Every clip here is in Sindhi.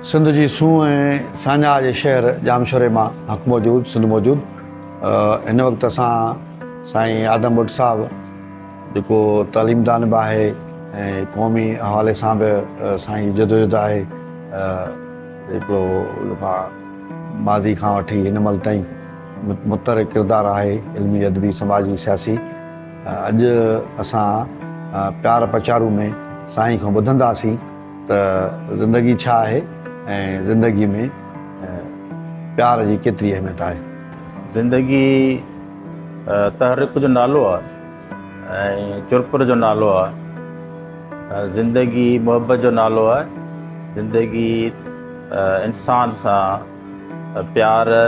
سنڌ جي سونهن ۽ ساڃاهه جي شهر ڄامشوري مان حق موجود سنڌ موجود هن وقت اسان سائين آدم ٻٽ صاحب جيڪو تعليمدان به آهي ۽ قومي حوالي سان به سائين جدوجهد آهي هڪڙو ماضي کان وٺي هن مهل تائين متحرڪ ڪردار آهي علمي ادبي سماجي سياسي اڄ اسان پيار پچارو ۾ سائين کان ٻڌنداسين ته زندگي ڇا آهي ۽ زندگي ۾ پيار جي ڪيتري اهميت آهي. زندگي تحرڪ جو نالو آهي ۽ چرپر جو نالو آهي. زندگي محبت جو نالو آهي. زندگي انسان سان پيار ۽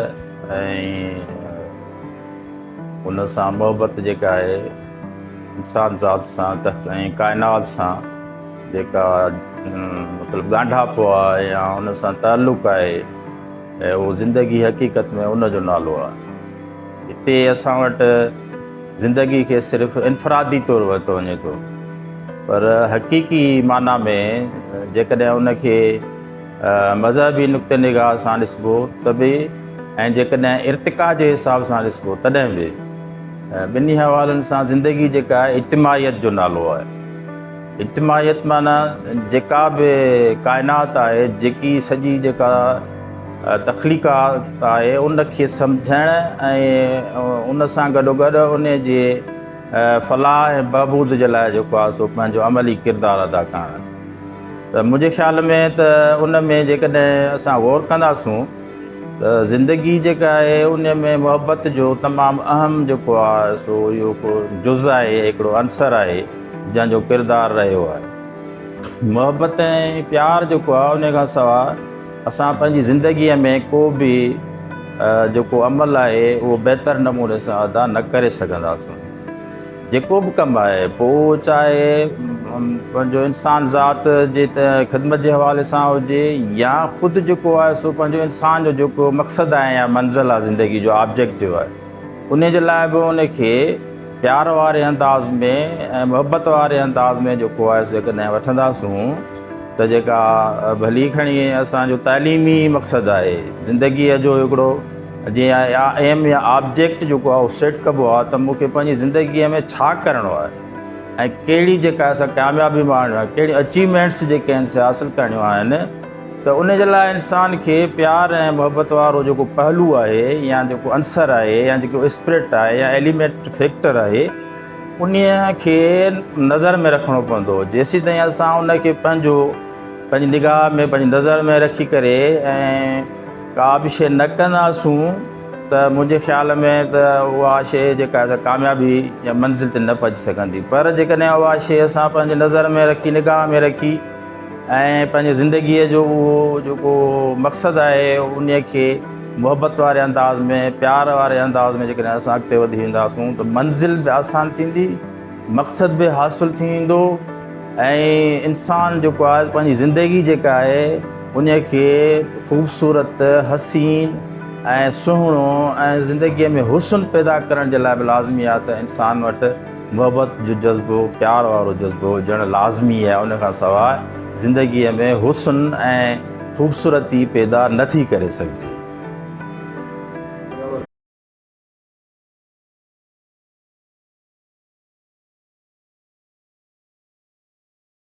ان سان محبت جيڪا آهي انسان ذات سان ۽ ڪائنات سان جيڪا مطلب ڳانڍاپو آهي يا ان سان تعلق آهي اهو زندگي حقيقت ۾ ان جو نالو آهي. هتي اسان وٽ زندگي کي صرف انفرادي طور ورتو وڃي ٿو پر حقيقي معنيٰ ۾ جيڪڏهن ان کي مذهبي نقطه نگاهه سان ڏسبو ته به ۽ جيڪڏهن ارتقا جي حساب سان ڏسبو تڏهن به ٻنهي حوالن سان زندگي جيڪا آهي اجتماعيت جو نالو آهي. اجتماعيت معنيٰ جيڪا به ڪائنات آهي جيڪي سڄي جيڪا تخليقات آهي ان کي سمجهڻ ۽ ان سان گڏوگڏ ان جي فلاح ۽ بهبود جي لاء جيڪو آهي سو پنهنجو عملي ڪردار ادا ڪرڻ. ته منهنجي خيال ۾ ته ان ۾ جيڪڏهن اسان غور ڪنداسون ته زندگي جيڪا آهي ان ۾ محبت جو تمام اهم جيڪو آهي سو اهو هڪ جز آهي هڪڙو عنصر آهي جنهن جو ڪردار رهيو آهي محبت ۽ پيار جيڪو آهي ان کان سواء اسان پنهنجي زندگيء ۾ ڪو به جيڪو عمل آهي اهو بهتر نموني سان ادا نه ڪري سگهنداسون. جيڪو به ڪم آهي پوء اهو چاهي پنهنجو انسان ذات جي خدمت جي حوالي سان هجي يا خود جيڪو آهي سو پنهنجو انسان جو جيڪو مقصد آهي يا منزل آهي زندگي جو آبجيڪٽو آهي ان جي لاء به ان کي پيار واري انداز ۾ ۽ محبت واري انداز ۾ جيڪو آهي سو جيڪڏهن وٺنداسون ته جيڪا ڀلي کڻي اسانجو تعليمي مقصد آهي زندگيء جو هڪڙو جيئن يا ايم يا آبجيڪٽ جيڪو آهي اهو سيٽ ڪبو آهي ته مون کي پنهنجي زندگيء ۾ ڇا ڪرڻو آهي ۽ ڪهڙي جيڪا آهي سا ڪاميابي ماڻڻي آهي ڪهڙيون اچيومينٽس جيڪي آهن سي حاصل ڪرڻيون آهن ته ان جي لاء انسان کي پيار ۽ محبت وارو جيڪو پهلو آهي يا جيڪو عنصر آهي يا جيڪو اسپرٽ آهي يا ايليمينٽ فيڪٽر آهي ان کي نظر ۾ رکڻو پوندو جيسيتائين اسان ان کي پنهنجو پنهنجي نگاهه ۾ پنهنجي نظر ۾ رکي ڪري ۽ ڪا به شيء نه ڪنداسون ته منهنجي خيال ۾ ته اها شيء جيڪا آهي سا ڪاميابي يا منزل تي نه پهچي سگهندي پر جيڪڏهن اها شيء اسان پنهنجي نظر ۾ رکي نگاهه ۾ رکي ۽ پنهنجي زندگيء جو اهو جيڪو مقصد آهي ان کي محبت واري انداز ۾ پيار واري انداز ۾ جيڪڏهن اسان اڳتي وڌي وينداسون ته منزل به آسان ٿيندي مقصد به حاصل ٿي ويندو ۽ انسان جيڪو آهي پنهنجي زندگي جيڪا آهي ان کي خوبصورت حسين ۽ سهڻو ۽ زندگيء ۾ حسن پيدا ڪرڻ جي لاء به لازمي آهي ته انسان وٽ محبت جو جذبو پيار وارو جذبو هجڻ لازمي آهي ان کان سواء زندگيء ۾ حسن ۽ خوبصورتي پيدا نٿي ڪري سگهجي.